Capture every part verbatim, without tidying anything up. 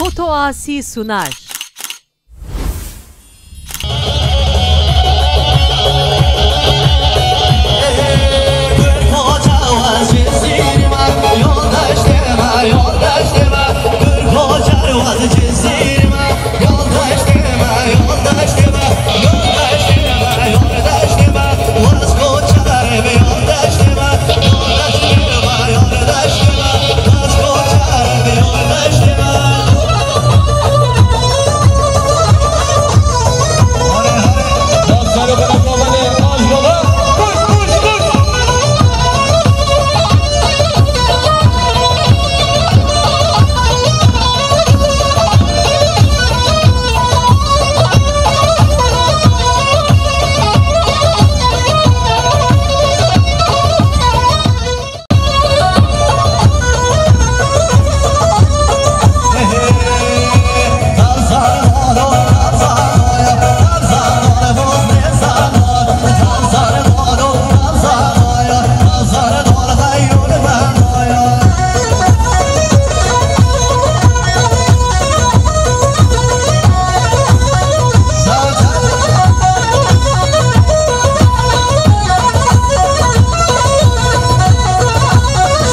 Foto Asi sunar.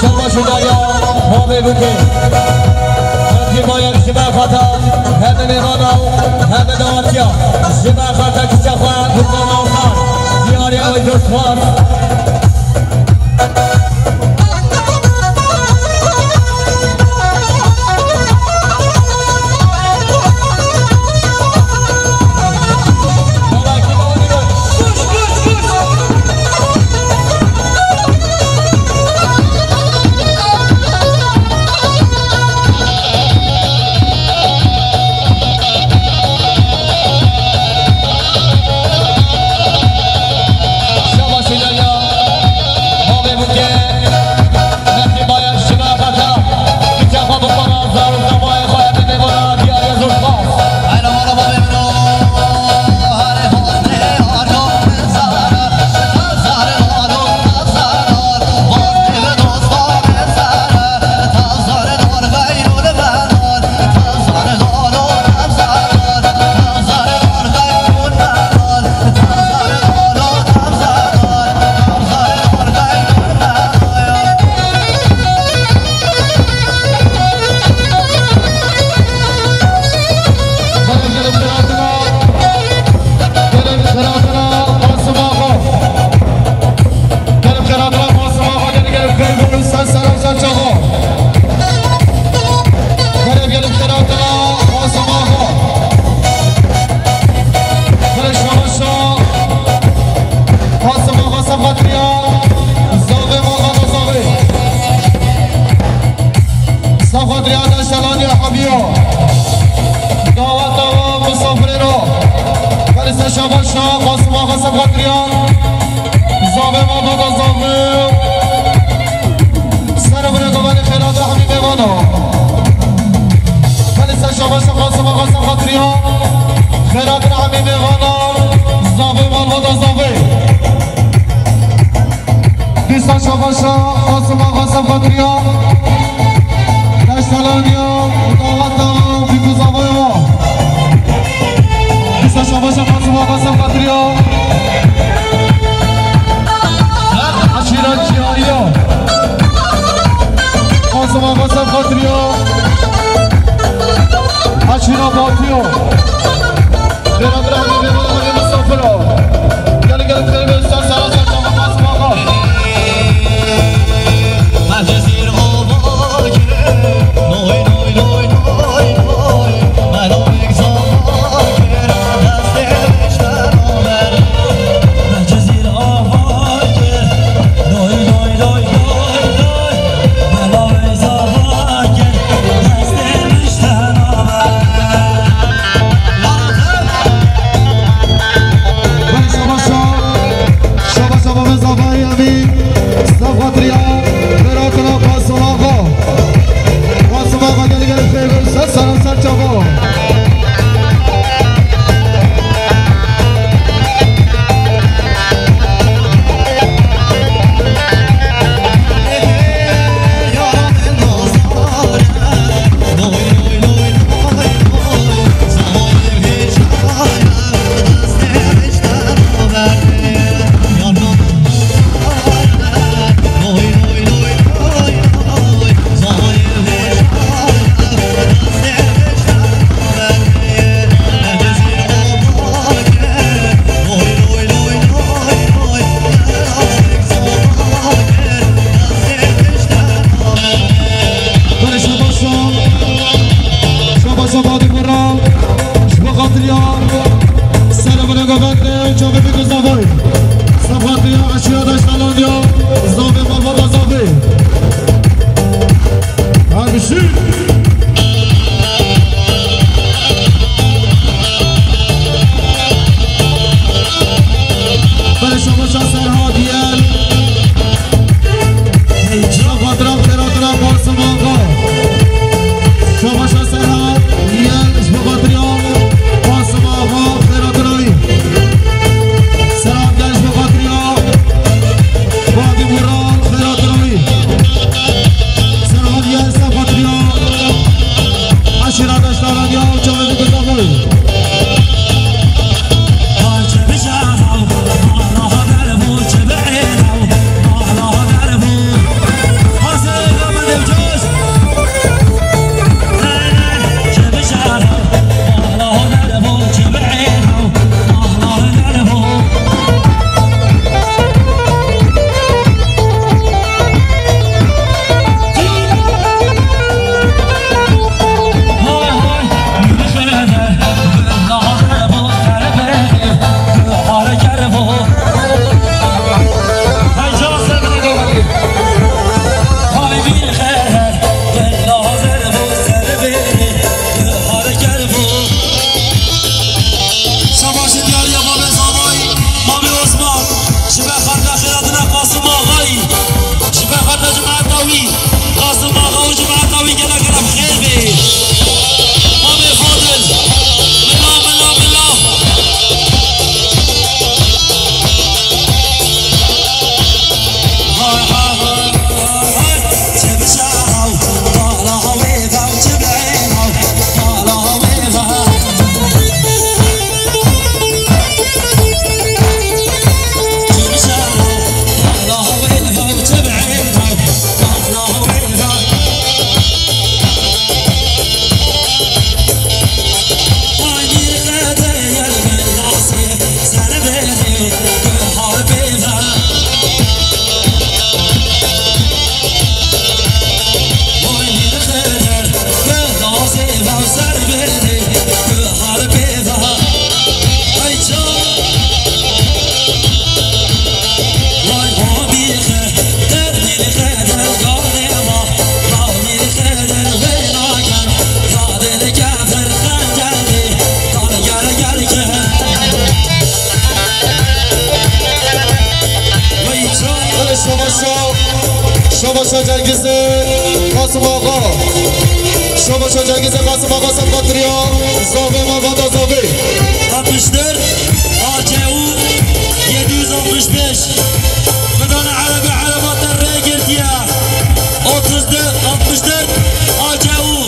Şerbaşê dariya bavê bike. Hemî bayek ji me xata, heme mêvana û heme dawetiya. Ji me xata kiça xwe Gurban Awsar. Diyarê ew ê dost xwar. Safadriya de şelaniya hemiya. Daweta we misafirê ro. Belê ser şabaşa Qasim Axa Safadriya. Zavê me baba zavê. Ser bire dolanê xêrata hemî mêvana. Belê ser şabaşa Qasim Axa Safadriya. Xêrata hemî mêvana. Zavê me baba zavê. Dîsa şabaşa Qasim Axa Sefqatiriya. Deştelaniya daweta bîkuzavaya. Dîsa şabaşa Qasim Axa Sefqatiriya. Eşîra Çiyariya. Qasim Axa Sefqatiriya. Eşîra Batiya. Bera, bera, bera, bera, bera, misafir o. Gel, gel, gel, gel, sar, sar, sar, sar, sar, sar, sar. Sebatî Murra, ji bo xatiriya serê min govendê çavê bî ku zavayî. Sebatî ya eşîra Deştalandiya, zavê malbata zavê. Hemşî. Belê şabaşa Serhat Yel. Şabaşa Serhat Yel. Şabaşa Serhat Yel, ji bo xatiriya Qasim Axa, xêratina wî. Serhat Yel, ji bo xatiriya Fatî Mural, xêratina wî. Serhat Yel, ji bo xatiriya eşîra Deştalandiya, çavê bî ku zavayî. Şabaşê diyariya Mamê Zavayî, Mamê Osman, ji ber xatir xêratina Qasim Axayî, ji ber xatir cemaeta wî. Qasim Axa û cemaeta wî gelek gelek xêr bê. Mamê Fadil. Mila, mila, mila. Hay, hay, hay, hay, hay. Çi bişa haw, bala wê ve, çi bê haw, bala wê ve. Belê şabaşa, şabaşa Cengizê Qasim Axa. Şabaşa Cengizê Qasim Axa, ser xatiriya zavê malbata zavê. Altmış dört A C U yedi yüz altmış beş. Fidanê Erebê, Ereba te rê girtiye. Otuz dört, altmış dört A C U.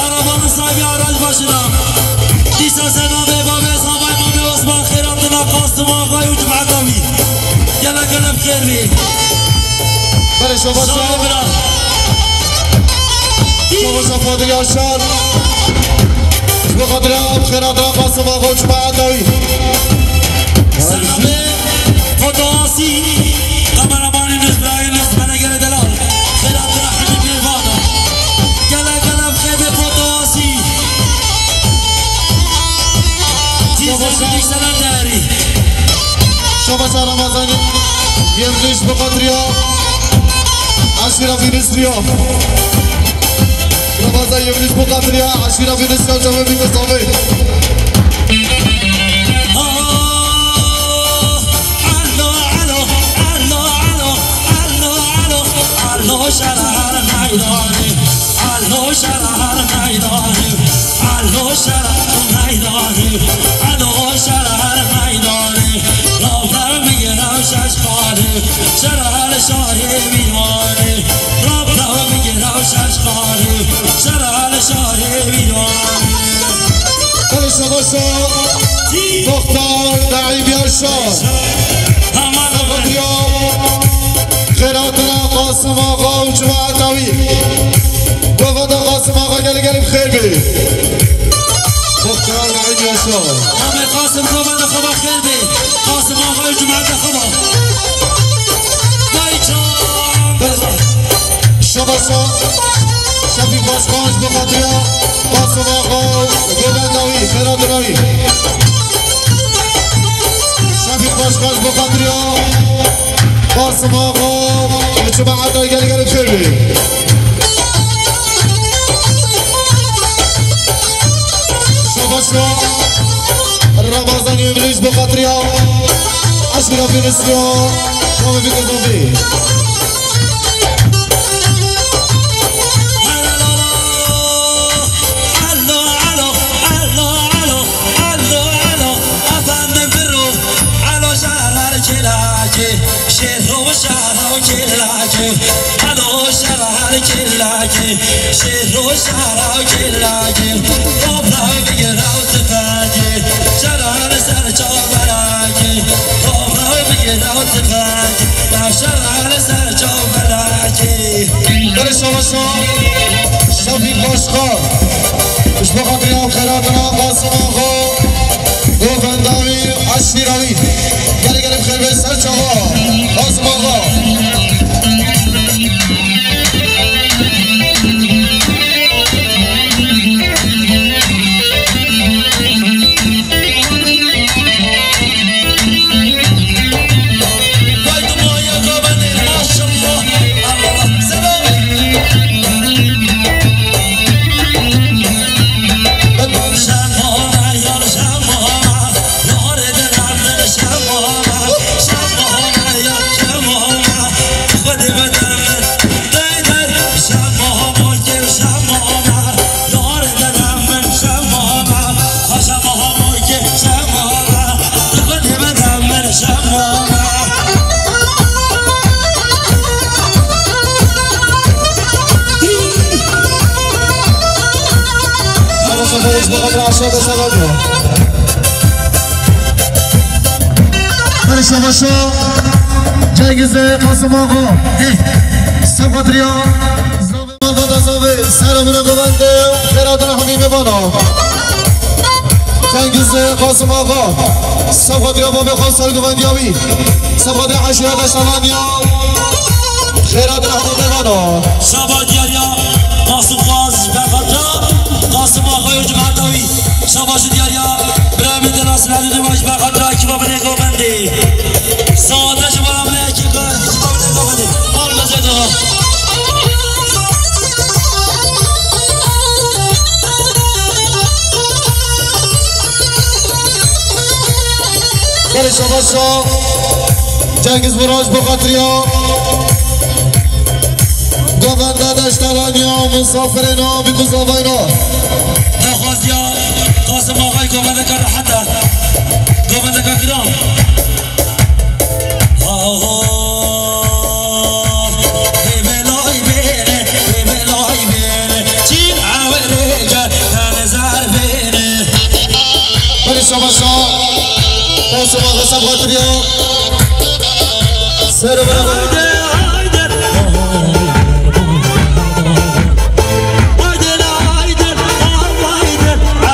Arabanın sahibi araç başına. Dîsa ser navê Babê Zavay, Mamê Osman, xêratina Qasim Axay û cemaeta wî. Gelek gelek xêr bê. Belê şabaşa. Sağ ol bira. Şabaşa Fadil Yaşar. Ji bo xatira xêratina Qasim Axa û cemaeta wî. Selamê Foto Asî. Kameramanê nêz, birayê nêz, Menegerê delal. Xêratina hemî mêvana. Gelek gelek xêr bê Foto Asî. Tî zêr bidî selam değerî. Şabaşa Ramazanî, yemliş bi xatiriya eşîra Fînîstriya. Ramazan yemliş bi xatiriya eşîra Fînîstriya, çavê bî ku zavê. Ah, alo, alo, alo, alo, alo, alo, alo, şehra her meydanê, alo, şehra her meydanê. Alo şehra meydanê, alo şehra meydanê. Rabbe bigire şeş xalê, şehra şahê mîranê. Rabbe bigire şeş xalê, şehra şahê mîranê. Belê şabaşa Muxtar Naîm Yaşar. Aman. Xêratina Qasim Axa û cemaeta wî. Govenda Qasim Axa gelê gelê bi xêr bê. Muxtar Naîm Yaşar. Amê Qasim govenda xwe ve xêr bê. Qasim Axa û cemaeta xwe ve. Vay can. Şabaşa Şefîk Başkan ji bo xatiriya Qasim Axa û govenda wî, xêra dina wî. Şefîq Başkan ji bo xatiriya Qasim Axa û cemaeta gelê gelê xêr bê. Şabaşa Ramazan Yevliş bi xatiriya Eşrefî Nisya, Kamê Fikir Zofî. Alo, alo, alo, alo, alo, alo, efendim Firrux, alo, şehrer çelakê, şehro şehro çelakê, alo, şehrer çelakê. Şêro şara û kelakê, toprağı bigire û tifengê, şara li ser çaw belakê, toprağı bigire û tifengê, şara li ser çaw belakê. Berê şabaşa Şefîq Başkan, ji bo xatiriya xêra dina Qasim Axa, govenda wî, eşîra wî. Gelê gelê bi xêr bê ser çava Qasim Axa. Şabaşa, şabaşa. Cengizê Qasim Axa. Sefadriya. Zavê mevada zavê. Sera mine govende. Xêra dina hemî mêvana. Cengizê Qasim Axa. Sefadriya babê xwe ser govendiya wî. Sefadriya eşîra Deştalaniya. Xêra dina hemî mêvana. Şaba diyariya Qasim Xwaz ji ber xatira Qasim Axa û cemaeta wî. Şaba ji diyariya birayê min Dela Silahedîn Rêbaş ji ber xatira ekîba binê govendê. Sade ji bo em ne ekîba, ekîba binê govendê. Al meze daha. Berê şabaşa Cengiz Miraç bo xatiriya govenda Deştalaniya û misafirêna bi ku zavayna. Daxwaziya Qasim Axayê govendeka rehet e. Govendeka giran. Aho. Bê belay bêne, bê belay bêne. Çîn ewerê gel, tene zer bêne. Berê şabaşa Qasim Axa sefxatiriya. Ser bira. Haydi, haydi. Haydi, haydi, haydi,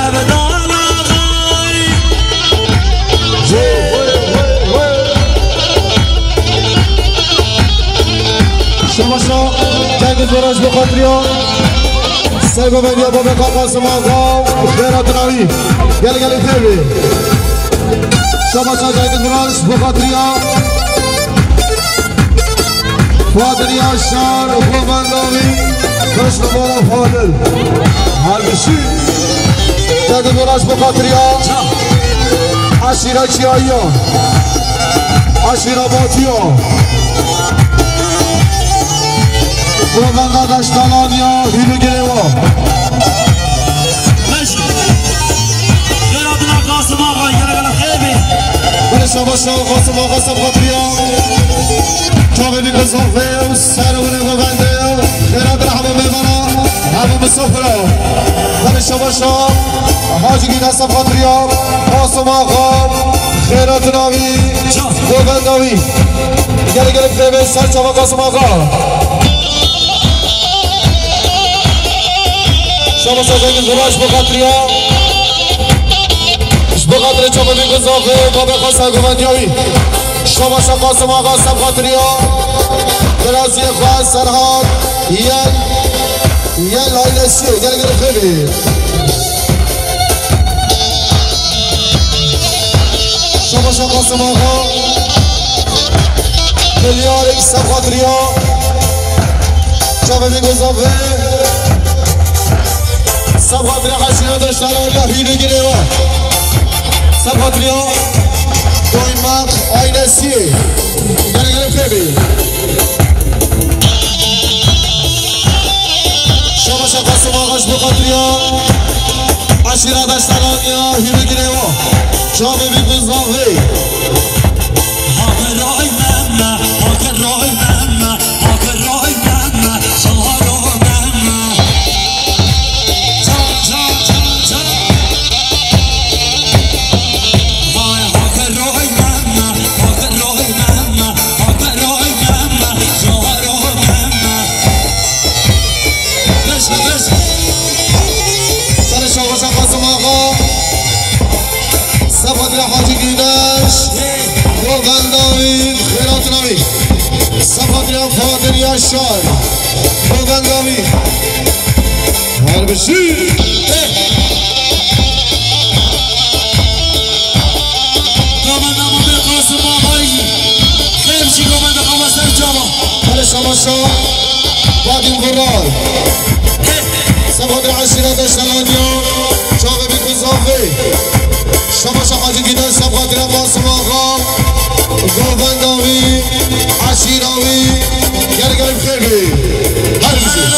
Evdal Axay. Şabaşa Cengiz Miraç bo xatiriya. Sergovendiya babê Qasim Axa, xêra dinawî. Gel gel xêr bê. Şabaşa Cengiz Miraç bo xatiriya. Fadil Yaşar, govenda wî, xweş li mala Fadil. Her bişî. Cengiz Miraç bo xatiriya. Eşîra Çiyayiya. Eşîra Batiya. Govenda Deştalaniya, hîlû girêwa. Xêr hatina Qasim Axa, gele gele xêr bê. Berê şabaşa Qasim Axa sefxatiriya. Çavê bî ku zafê û ser û nêve bende. Xêr hatina hemû mêvana, hemû misafira. Berê şabaşa Hacî Gîda sefxatiriya. Qasim Axa, xêr hatina wî, govenda wî. Gele gele xêr bê ser çava Qasim Axa. Şabaşa Cengiz Miraç bo xatiriya. Ji bo xatirê çavê bî ku zafê babê xwe sergovendiya wî. Şabaşa Qasim Axa sefxatiriya. Biraziyê xwe Serhat Yen. Gel ailesi, gel gel efendim. Şabaşa Kasım Ağa. Milyarek Sefatriya. Çavemi Gozavı. Sefatriya Haşina Daşlarında Hülü Gireva. Sefatriya. Doymak ailesi. Gel gel efendim. Şabaşa Kasım Ağa ji bo xatiriya eşîra Deştalan ya hîrê girê wa. Çavê bî bi zavê. Haberay meme, haberay meme, haberay meme, şaharo meme. Can, can, can, can. Vay, haberay meme, haberay meme, haberay meme, şaharo meme. Beş, beş. Serê şabaşa Kasım Ağa. Sefatriya Hacı Güneş. Govenda wî, xêratina wî. Sefatriya Fadir Yaşar. Govenda wî. Her bir şey. Govenda Mehmet Kasım Ağay. Xêr jî govenda xwe ser çava. Hele şabaşa. Vadî Vural. Sefatriya eşîra Deştalan ya. Çavê bî bi zavê. Şabaşa Hacı Güneş, Sefatriya Kasım Ağa. Govenda wî, eşîra wî. Gel gel bi xêr bî. Her bir şey.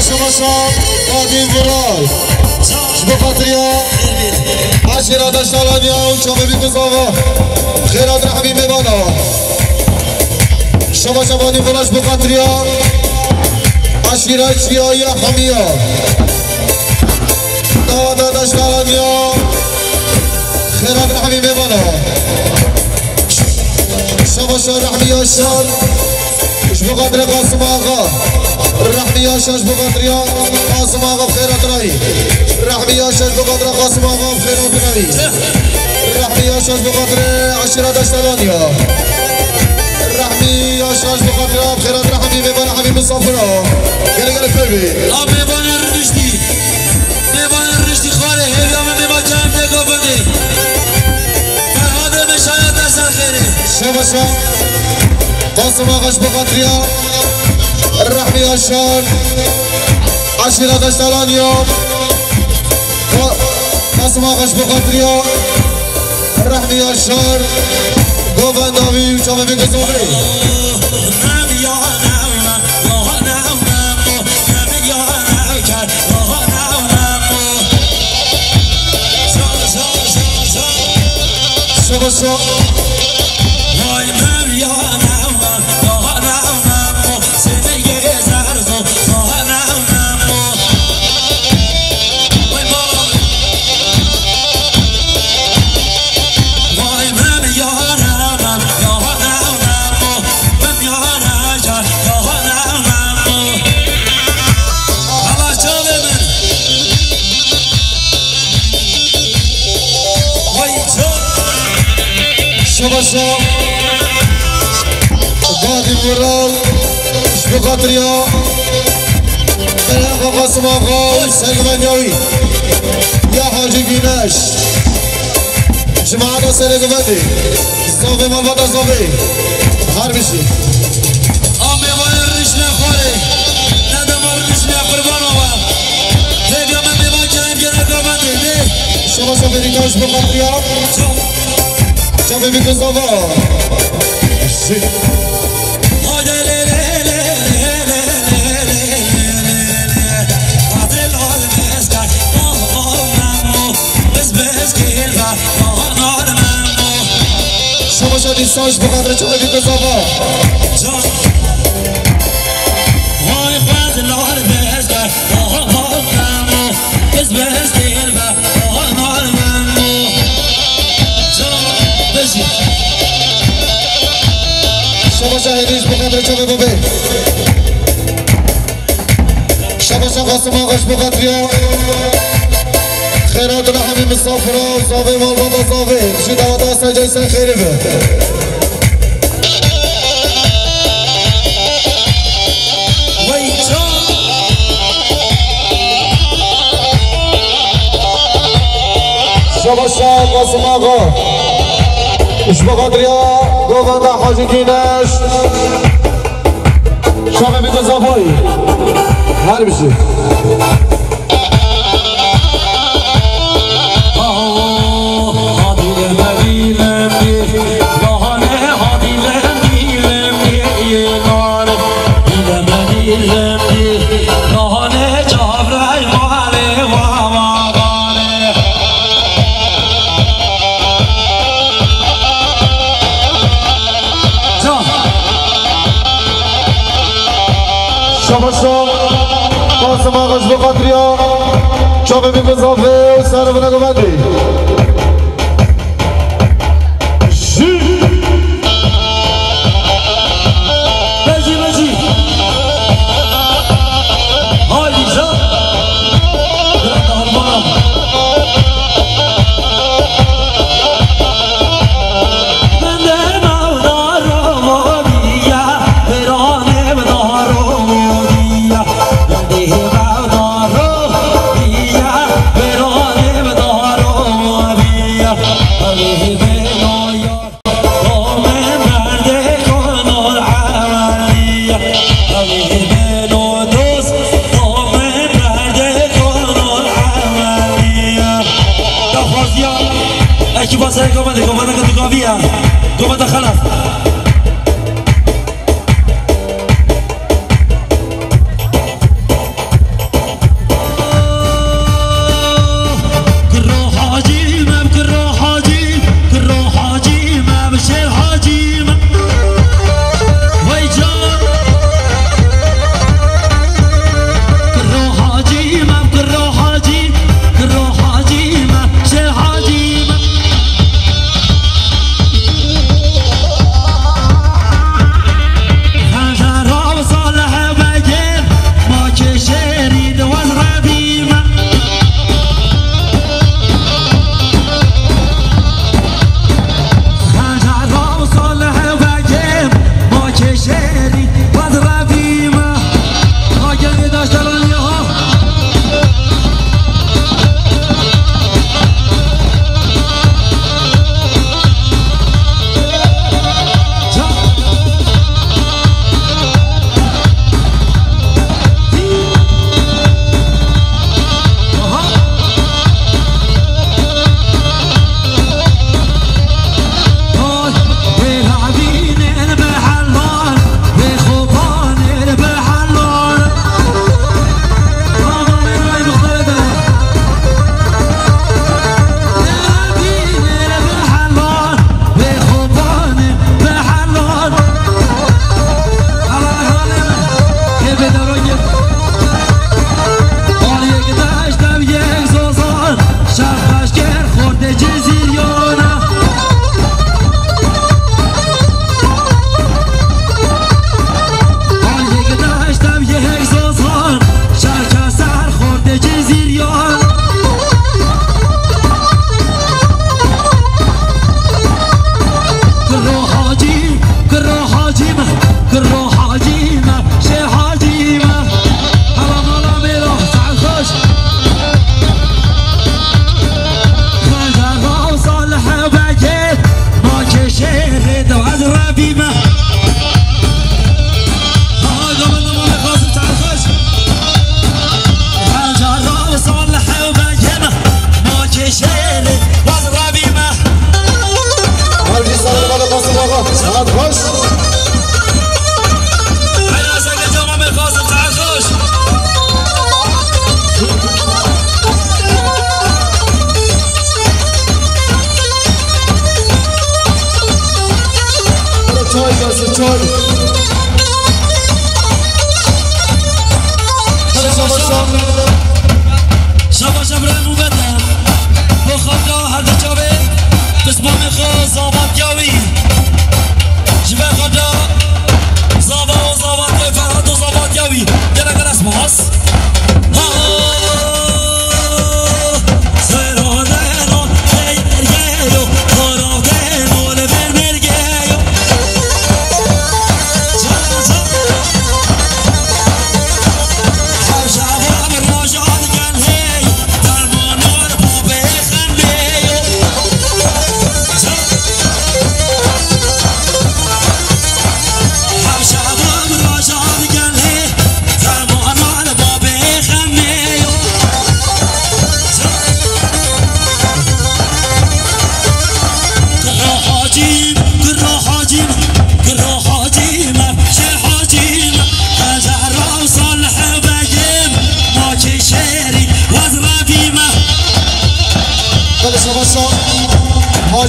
Şabaşa Vadî Vural. Ji bo xatiriya eşîra Deştalan ya û çavê bî bi zava. Xêrat rehmî mêvana. Şabaşa Vadî Vural ji bo xatiriya eşîra Çiyaya Hemiya. Dawada Deştalan ya. Xêrat rehmî mêvana. Şabaşa Rehmî Yaşar. Ji bo xatirê Qasim Axa. Rehmî Yaşar ji bo xatiriya Qasim Axa bi xêratina wî. Rehmî Yaşar ji bo xatira Qasim Axa bi xêratina wî. Rehmî Yaşar ji bo xatirê eşîra Deştalan ya. Rehmî Yaşar ji bo xatira bi xêratina Hemî mêvana Hemî misafira. Gelê gelê pê bê. A mêvanê riştî. Mêvanê riştî xwarê hêviya min mêvan cayê min têka bindê. Ferhadê min şaya te ser xêrê. Şeveşa Qasim Axa ji bo xatiriya Rehmî Yaşar. Eşîra Deştalan ya. Qa-, Qasim Axa ji bo xatiriya Rehmî Yaşar. Govenda wî û çavê wî gizovê. Şeveşa. Şeveşa Vadî Vural ji bo xatiriya Berheqa Qasim Axa û sergivendiyawî ya Hacî Güneş. Cemaata serê guvendê. Zavê malbata zavê. Her bijî. A mêvanê rişne xwarê. Ne dema rişne qurban awa. Hêviya me mêvan cayê gereka me dê. Şeveşa Berîka ji bo xatiriya. Çavê bî bi zava. Hayde lê lê lê lê. Taş bi xatirê çavê Bîto Zava. Vay xwezlar bezge, aha kemo, ez bezgên ve, aha nar memo. Can, bejî. Şabaşa hêdîş bi xatirê çavê babê. Şabaşa Qasim Axa ji bo xatirî ya. Xêr hatin hemî misafira, zavê malbata zavê. Ji daweta Seyda Hüseyin xêrê be. Wey can. Şabaşa Qasim Axa. Ji bo xatirî ya govenda Hacî Gîneş. Şaxê Bîto Zavayî. Her bijî. Şabaşa Qasim Axa ji bo xatiriya çavê min bizafê û serê min govendî. Jî. Mecî, mecî. Haydi can. Ekipa serê komandê, komanda ke tu kaviya. Komanda xelas.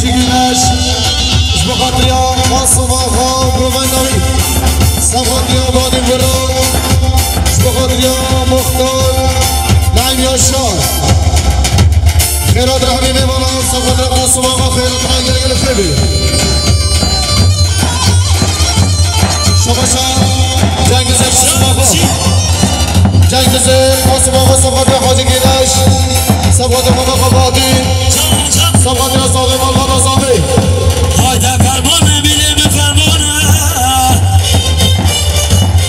Ji Güneş, ji bo xatiriya Qasim Axa û govenda wî, ji bo xatiriya Badî Biro, ji bo xatiriya Muxtar Naim Yaşar. Xêrat rehmî mêvana, ji bo xatiriya Qasim Axa, xêrat rehmî gelek gelek xêr be. Şabaşa Cengizê Qasim Axa. Cengizê Qasim Axa, ji bo xatiriya Hacî Güneş, ji bo xatiriya Mehmet Xebatî, ji bo xatiriya Zavê Malbata Zavê. Hayde fermane, bilê min fermane.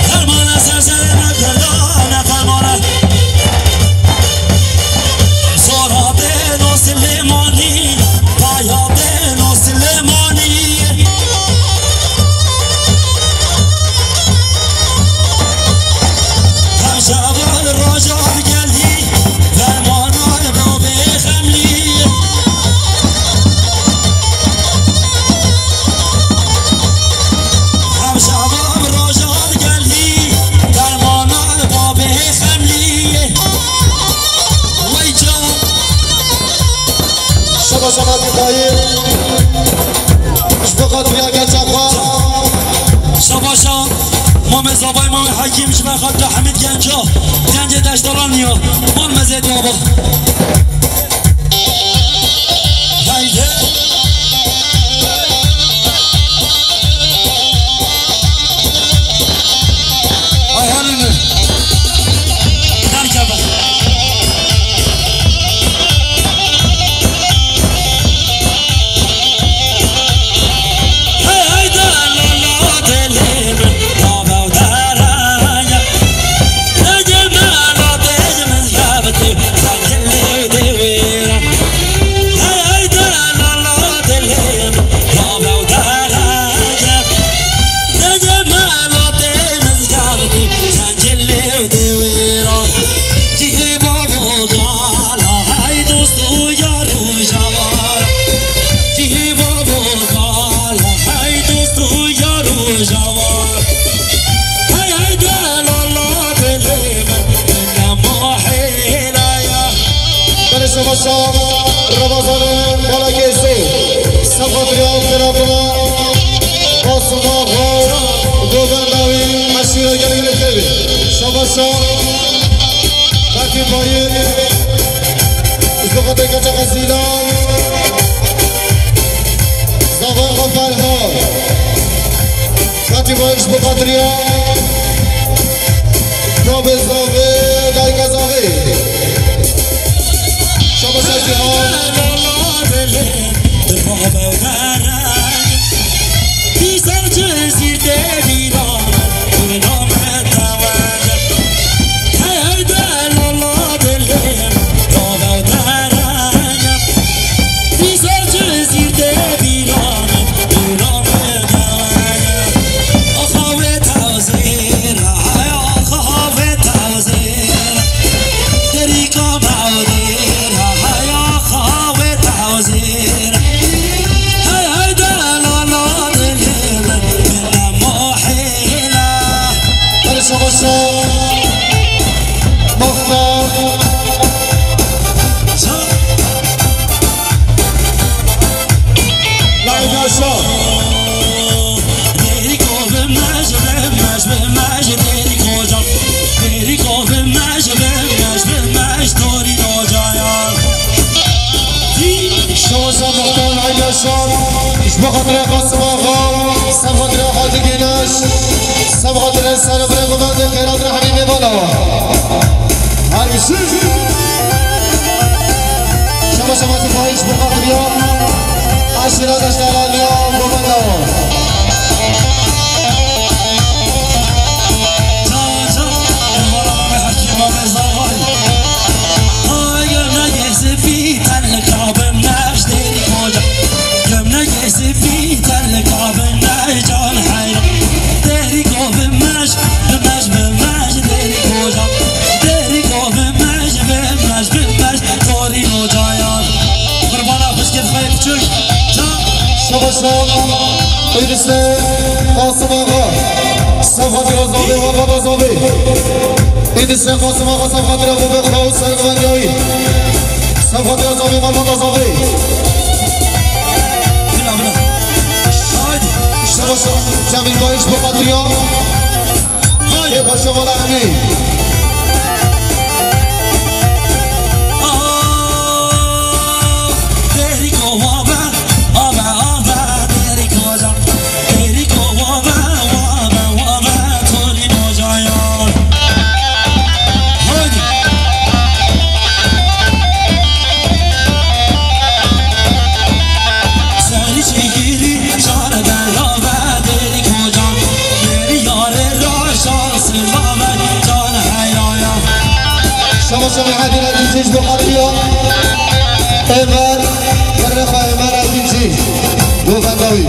Fermane ser serê me kerdane fermane. Zora beno Silêmanî, paya beno Silêmanî. Hemşevan roja gelî, fermana bê xemlî. Hemşevan roja gelî, fermana bê xemlî. Wey can. Şaba şaba dayê. Ji bo xatiriya gença xwe. Şabaşa Mamê Zavay, Mamê Hekîm, ji bo xatira Hemîd Genca. Gencê Deştalan ya. Mal mezê diya bak. Haydi. Ay, hanım. Derkeve. Hey, hey, de, la, la, de, le, me, la, la, de, la, ya. De, de, me, la, de, me, ya, be, de, de, le, de, we, la. Hey, hey, de, la, la, de, le, me, la, la, de, la, ya. De, de, me, la, de, me, ya, be, de, de, le, de, we, la. Cihê bavo gala, hey dost û yar û jawar. Cihê bavo gala, hey dost û yar û jawar. Hey, hey, de, la, la, de, le, me, me, me, mo, he, la, ya. Belê şabaşa Ramazanê Balakêsê. Ji bo xatiriya xêra bira. Qasim Axa, govenda wî, eşîra gelê gelê xêr be. Şabaşa Xetîb Bayir, ji bo xatiriya Keçe Xezîlan, Zavay Xwe Ferhad. Xetîb Bayir ji bo xatiriya Navê Zavê, dayika Zavê. Şabaşa Cîhan. Hadi şabaşa. Muxtar. Naim Yaşar. Derî kovim mej, mej, mej, derî koca. Derî kovim mej, mej, mej, torî koca ya. Şabaşa Muxtar Naim Yaşar. Ji bo xatira Qasim Axa, ji bo xatira Hacî Gênaş, ji bo xatira Serê Birê Gumendê, xêrat rehmî mêvana wa. Her bişî. Şabaşa Fatî Faîz ji bo xatiriya eşîra Deştalan ya govenda wa. Çaça, Ermana, Hekîma, Mezavay. Ay, gömlek sifî, terlik abim, neş, derî koca. Gömlek sifî, terlik abim, neş, can heyran. Derî kovim, meş, meş, meş, derî koca. Derî kovim, meş, meş, meş, torî koca ya. Qurbana xwişkê xwe yê piçûk. Şabaş, şabaş. Êdîsê Qasim Axa. Ji bo xatira Zavê, malbata Zavê. Êdîsê Qasim Axa, ji bo xatira Zavê, xwe û sergivendiyayî. Ji bo xatira Zavê, malbata Zavê. Çavîn Bayiş bi xatirî ya. Ê xweşe wala Emî. Şama şama hadi hadi çeş bu hadi ya. Emer, Ferrefa Emer hadi çeş. Bu fendavi.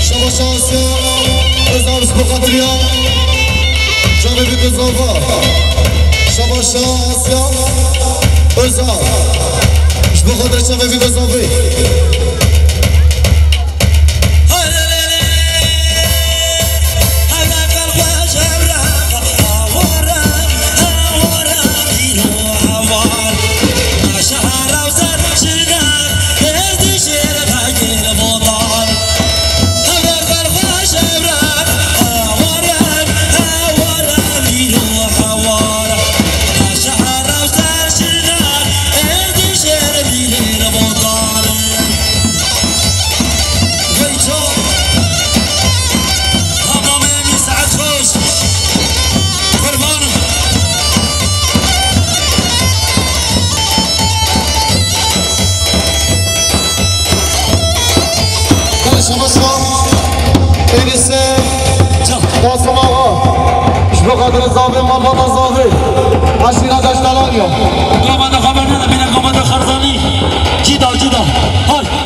Şabaş Asya Özal ji bo xatir ya çavê vî dizava. Şabaş Asya Özal ji bo xatir çavê vî dizavê. Şabaş. Êlîse. Qasım Ağa. Ji bo xatir zavê, malbata zavê. Eşîra Deştalan ya. Gamada xeber nede, bîne gamada Xerzanî. Cîda, cîda. Hay.